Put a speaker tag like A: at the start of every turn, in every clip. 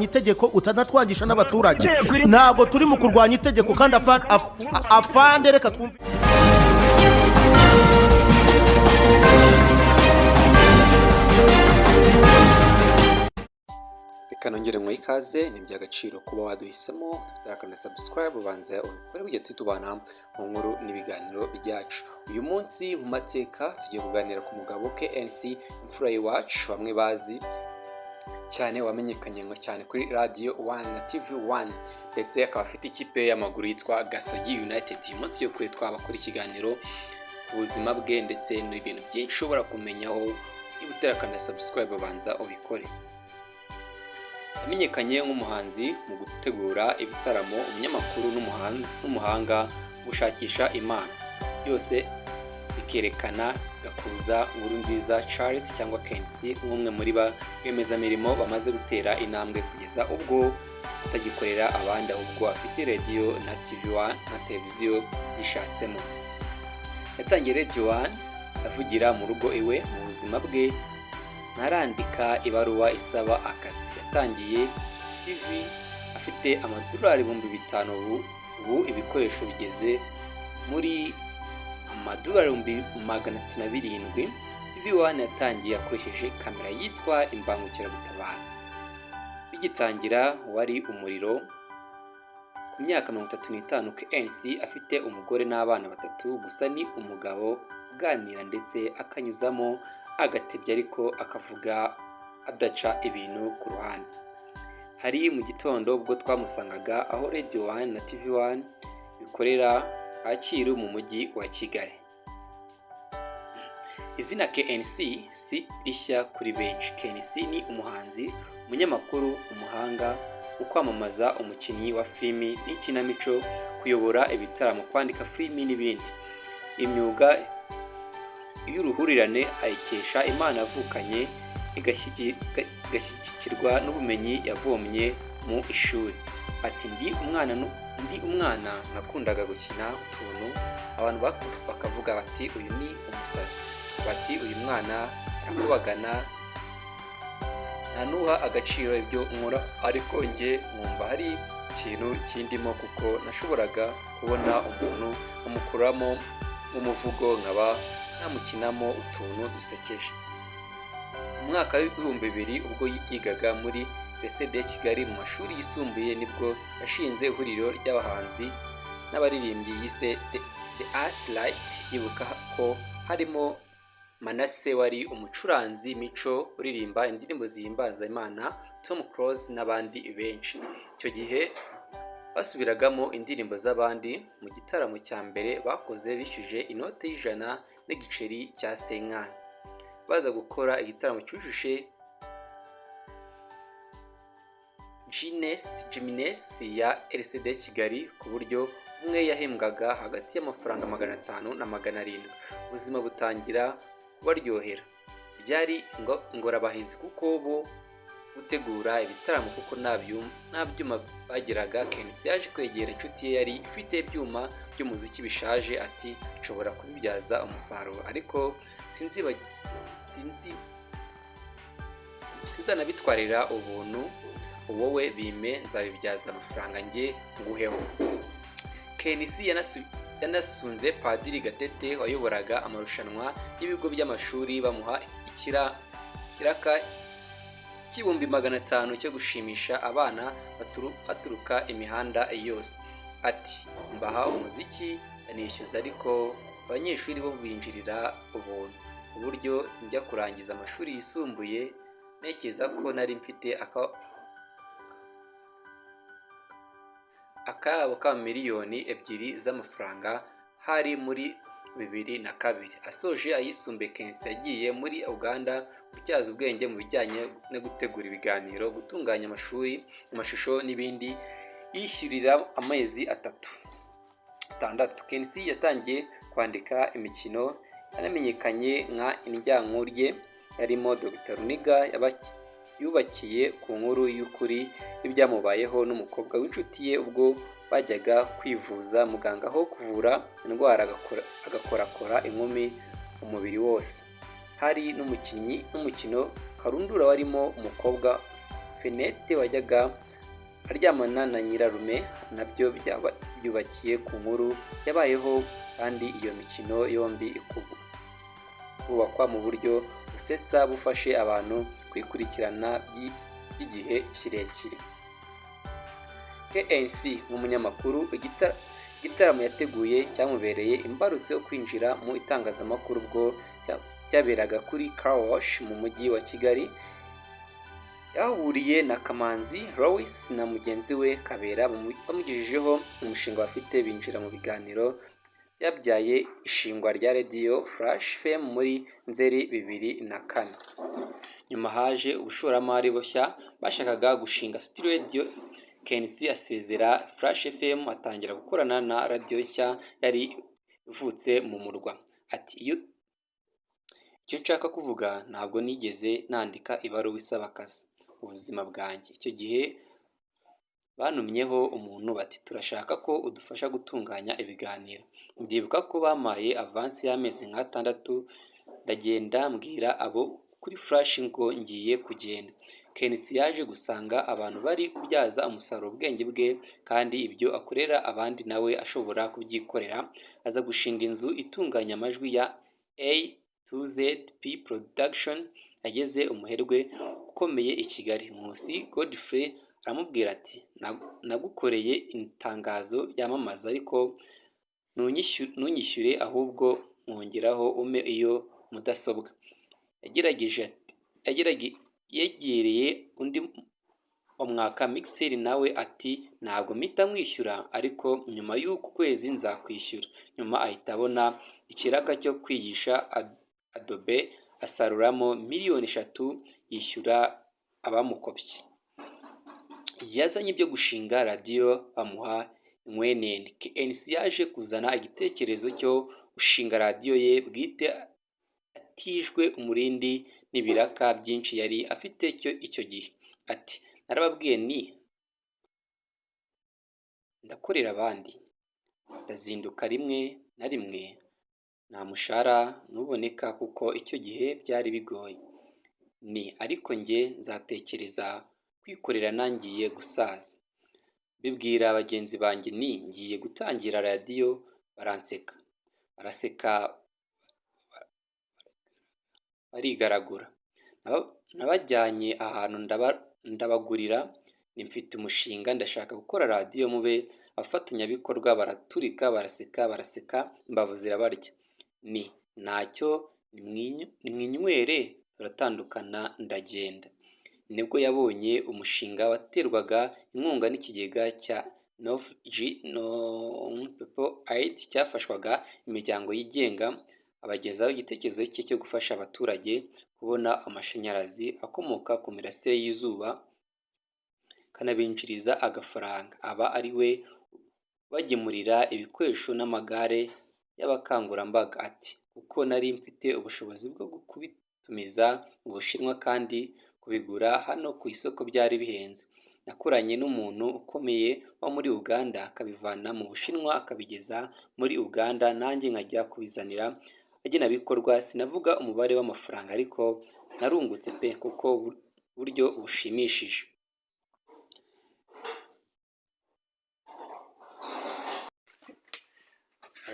A: Itegeko utanatwangisha n'abaturage. Ntabwo turi mu kurwanya itegeko kandi afande, reka twumve.
B: Reka nongere mu ikaze. Ni iby'agaciro kuba waduhisemo. Tutarakanda subscribe, ubanza ubikore kujya tubana mu nkuru n'ibiganiro byacu. Uyu munsi mu mateka tugiye kuganira ku mugabo KNC, imfura y'iwacu bamwe bazi cyane, wamenyekanye ngo cyane kuri Radio One na TV One, ndetse akaba afite ikipe y'amaguru yitwa Gasogi United. Uyu munsi yo kure twabakora ikiganiro ku buzima bwe ndetse n'ibintu byinshi ushobora kumenyaho. Niba utarakanda subscribe, ubanza ubikore. Yamenyekanye nk'umuhanzi mu gutegura ibitaramo, umunyamakuru n'umuhanga mu gushakisha impano, byose bikerekana Gakuza Nkurunziza Charles cyangwa KNC, nk'umwe muri ba rwiyemezamirimo bamaze gutera intambwe kugeza ubwo atagikorera abandi, ahubwo afite radiyo na TV One na televiziyo yishatsemo. Yatangiye Radio One avugira mu rugo iwe. Mu buzima bwe ntarandika ibaruwa isaba akazi. Yatangiye TV afite amadolari 5000, ubu ibikoresho bigeze muri amadolari 307,000. TV One yatangiye akoresheje kamera yitwa imbangukiragutabara. Bigitangira wari umuriro. Ku myaka 35, KNC afite umugore n'abana batatu. Gusa ni umugabo uganira ndetse akanyuzamo agatebya, ariko akavuga adaca ibintu ku ruhande. Hari mu gitondo ubwo twamusangaga aho Radio One na TV One bikorera Kacyiru mu mujyi wa Kigali. Izina KNC si rishya kuri benshi. KNC ni umuhanzi, umunyamakuru, umuhanga mu kwamamaza, umukinnyi wa filimi n'ikinamico, kuyobora ibitaramo, kwandika filimi n'ibindi. Imyuga y'uruhurirane ayikesha impano yavukanye, igashyigikirwa n'ubumenyi yavomye mu ishuri. Ati: "Ndi umwana nakundaga gukina utuntu, abantu bakavuga bati uyu ni umusazi, bati uyu mwana arakubagana, ntanuha agaciro ibyo nkora, ariko njye nkumva hari ikintu kindimo, kuko nashoboraga kubona umuntu nkamukuramo nk'umuvugo, nkaba namukinamo utuntu dusekeje." Mu mwaka w'2000, ubwo yigaga muri Lycée de Kigali mu mashuri yisumbuye, nibwo yashinze ihuriro ry'abahanzi n'abaririmbyi yise The Ace Light, yibuka ko harimo Manase wari umucuranzi, Mico uririmba indirimbo zihimbaza Imana, Tom Close n'abandi benshi. Icyo gihe basubiragamo indirimbo z'abandi. Mu gitaramo cya mbere bakoze bishyuje inote y'100 n'igiceri cya senkani, baza gukora igitaramo cyujuje Gymnase ya Lycée de Kigali, ku buryo umwe yahembwaga hagati y'amafaranga 500 na 700. Ubuzima butangira kubaryohera. Byari ingorabahizi kuko bo gutegura ibitaramo, kuko nta byuma bagiraga. KNC yaje kwegera inshuti ye yari ifite ibyuma by'umuziki bishaje, ati: "Nshobora kubibyaza umusaruro, ariko sinzanabitwarira ubuntu, wowe bime nzabibyaza amafaranga njye nguheho." KNC yanasunze Padiri Gatete wayoboraga amarushanwa y'ibigo by'amashuri, bamuha ikiraka cy'500,000 cyo gushimisha abana baturuka imihanda yose. Ati: "Mbaha umuziki ndanishyuza, ariko abanyeshuri bo binjirira ubuntu, ku buryo njya kurangiza amashuri yisumbuye ntekereza ko nari mfite akayabo ka miliyoni 2 z'amafaranga." Hari muri 2002. Asoje ayisumbuye, KNC yagiye muri Uganda gutyaza ubwenge mu bijyanye no gutegura ibiganiro, gutunganya amashusho n'ibindi, yishyurira amezi 6. KNC yatangiye kwandika imikino yanamenyekanye nka Indyankurye yarimo Dr Runiga, yubakiye ku nkuru y'ukuri y'ibyamubayeho n'umukobwa w'inshuti ye ubwo bajyaga kwivuza, muganga aho kuvura indwara agakorakora inkumi umubiri wose. Hari n'umukino Karundura warimo umukobwa. Fenete wajyaga aryamana na nyirarume, nabyo byubakiye ku nkuru yabayeho, kandi iyo mikino yombi ikubakwa mu buryo busetsa bufashe abantu kuyikurikirana by'igihe kirekire. KNC nk'umunyamakuru, igitaramo yateguye cyamubereye imbarutso yo kwinjira mu itangazamakuru, ubwo cyaberaga kuri Car Wash mu mujyi wa Kigali. Yahahuriye na Kamanzi Louis na mugenzi we Kabera, bamugejejeho umushinga bafite, binjira mu biganiro byabyaye ishingwa rya Radio Flash FM muri Nzeri 2004. Nyuma haje ubushoramari bushya bashakaga gushinga City Radio, KNC asezera Flash FM atangira gukorana na radiyo nshya yari ivutse mu murwa. Ati: "Icyo nshaka kuvuga, ntabwo nigeze nandika ibaruwa isaba akazi mu buzima bwanjye. Icyo gihe bantumyeho umuntu bati turashaka ko udufasha gutunganya ibiganiro. Ndibuka ko bampaye avansi y'amezi nk'atandatu, ndagenda mbwira abo kuri Flash ngo ngiye kugenda." KNC yaje gusanga abantu bari kubyaza umusaruro ubwenge bwe, kandi ibyo akorera abandi nawe ashobora kubyikorera, aza gushinga inzu itunganya amajwi ya A to Z P Production. Ageze umuherwe ukomeye i Kigali, Nkusi Godfrey, aramubwira ati: "Nagukoreye itangazo ryamamaza, ariko ntunyishyure, ahubwo mwongeraho umpe iyo mudasobwa." Yegereye undi bamwaka mixer, nawe ati: "Ntabwo mpita nkwishyura, ariko nyuma y'uku kwezi nzakwishyura." Nyuma ahita abona ikiraka cyo kwigisha Adobe, asaruramo miliyoni 3 yishyura abamukopye. Yazanye ibyo gushinga radiyo bamuha inkwenene. KNC yaje kuzana igitekerezo cyo gushinga radiyo ye bwite atijwe umurindi n'ibiraka byinshi yari afite icyo gihe. Ati: "Narababwiye nti ndakorera abandi, ndazinduka, rimwe na rimwe nta mushahara ntuboneka kuko icyo gihe byari bigoye, nti ariko njye nzatekereza kwikorera ntangiye gusaza. Mbibwira bagenzi banjye nti ngiye gutangira radiyo, baranseka, baraseka, barigaragura. Nabajyanye ahantu ndabagurira nti mfite umushinga, ndashaka gukora radiyo, mube abafatanyabikorwa, baraturika baraseka, baraseka imbavu zirabarya, nti ntacyo nimwinywere, turatandukana ndagenda." Nibwo yabonye umushinga waterwaga inkunga n'ikigega cya Norvege People Aid cyafashwaga imiryango yigenga, abagezaho igitekerezo cye cyo gufasha abaturage kubona amashanyarazi akomoka ku mirasire y'izuba akanabinjiriza agafaranga, aba ari we ubagemurira ibikoresho n'amagare y'abakangurambaga. Ati: "Kuko nari mfite ubushobozi bwo kubitumiza mu Bushinwa, kandi kubigura hano ku isoko byari bihenze. Nakoranye n'umuntu ukomeye wo muri Uganda, akabivana mu Bushinwa akabigeza muri Uganda, nanjye nkajya kubizanira abagenerwabikorwa. Sinavuga umubare w'amafaranga, ariko narungutse pe, kuko buryo bushimishije."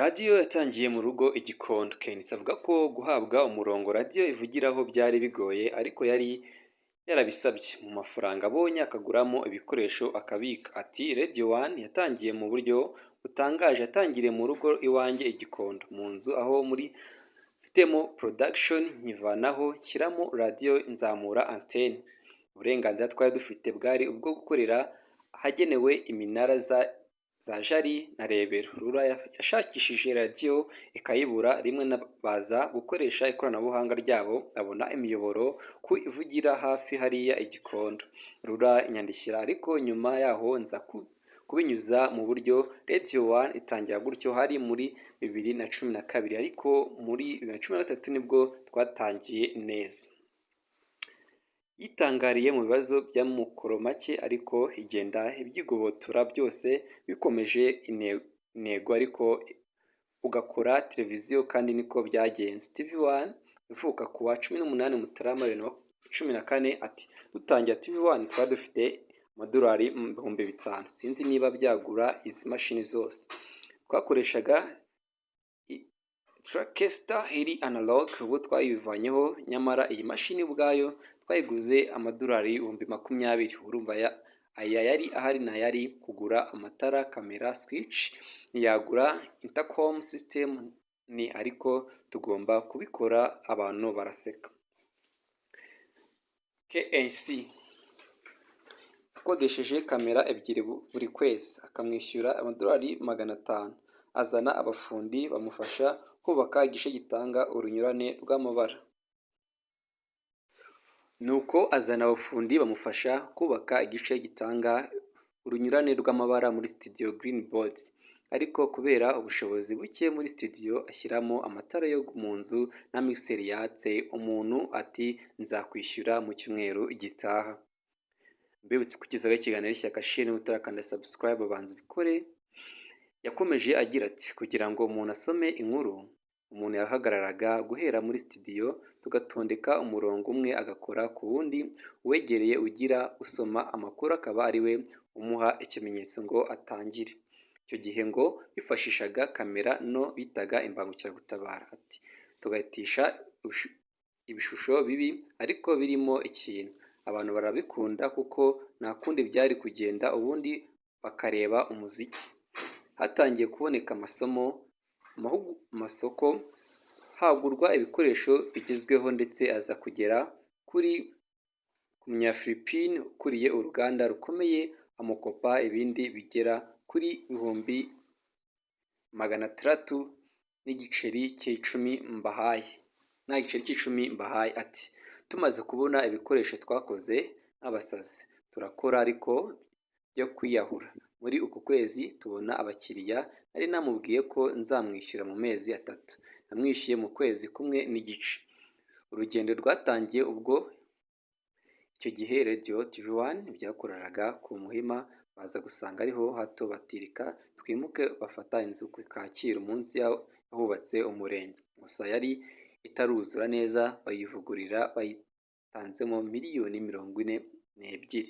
B: Radiyo yatangiye mu rugo i Gikondo. KNC avuga ko guhabwa umurongo radiyo ivugiraho byari bigoye, ariko yari yarabisabye, mu mafaranga abonye akaguramo ibikoresho akabika. Ati: "Radio One yatangiye mu buryo butangaje, yatangiriye mu rugo iwanjye i Gikondo, mu nzu aho muri mfitemo production, nyivanaho nshyiramo radiyo, nzamura antenne. Uburenganzira twari dufite bwari ubwo gukorera ahagenewe iminara za Jali na Rebero. RURA yashakishije radiyo ikayibura, rimwe baza gukoresha ikoranabuhanga ryabo babona imiyoboro ku ivugira hafi hariya i Gikondo. RURA inyandikira, ariko nyuma yaho nza kubinyuza mu buryo, Radio One itangira gutyo. Hari muri 2012, ariko muri 2013 nibwo twatangiye neza." Yitangariye mu bibazo by'amikoro make, ariko igenda ibyigobotora byose bikomeje intego, ariko ugakora televiziyo, kandi niko byagenze. TV One ivuka ku wa 18 Mutarama 2013. 14, ati: "Dutangira TV One twari dufite amadolari 5000, sinzi niba byagura izi mashini zose. Twakoreshaga Telecaster iri analog, ubu twayivanyeho, nyamara iyi mashini ubwayo twayiguze amadolari 20,000. Urumva aya yari ahari ntayari kugura amatara, kamera, switch, ntiyagura intercom system, ni ariko tugomba kubikora abantu baraseka." KNC akodesheje kamera ebyiri buri kwezi, akamwishyura amadolari 500, azana abafundi bamufasha kubaka igice gitanga urunyurane rw'amabara. Nuko azana abafundi bamufasha kubaka igice gitanga urunyurane rw'amabara muri studio, green board, ariko kubera ubushobozi buke muri studio ashyiramo amatara yo mu nzu na mixer yatse umuntu, ati: "Nzakwishyura mu cyumweru gitaha." Mbibutse kugezaho ikiganiro Ishyaka Share, utarakanda subscribe banza ubikore. Yakomeje agira ati: "Kugira ngo umuntu asome inkuru, umuntu yahagararaga guhera muri studio, tugatondeka umurongo, umwe agakora ku wundi, uwegereye ugira usoma amakuru akaba ari we umuha ikimenyetso ngo atangire." Icyo gihe ngo bifashishaga kamera nto bitaga imbangukiragutabara, ati: "Tugahitisha ibishusho bibi ariko birimo ikintu, abantu barabikunda kuko nta kundi byari kugenda, ubundi bakareba umuziki." Hatangiye kuboneka amasoko, hagurwa ibikoresho bigezweho, ndetse aza kugera kuri ku Munyafilipine ukuriye uruganda rukomeye, amukopa ibindi bigera kuri 600,000 n'igiceri cy'icumi mbahaye, nta giceri cy'icumi mbahaye. Ati: "Tumaze kubona ibikoresho twakoze nk'abasazi, turakora ariko byo kwiyahura. Muri uku kwezi tubona abakiriya, nari namubwiye ko nzamwishyura mu mezi 3, namwishyuye mu kwezi kumwe n'igice." Urugendo rwatangiye ubwo icyo gihe Radio TV One byakoreraga ku Muhima, baza gusanga ariho hato, bati: "Reka twimuke." Bafata inzu ku Kacyiru munsi y'ahubatse umurenge, gusa yari itaruzura neza, bayivugurura bayitanzemo miliyoni 42.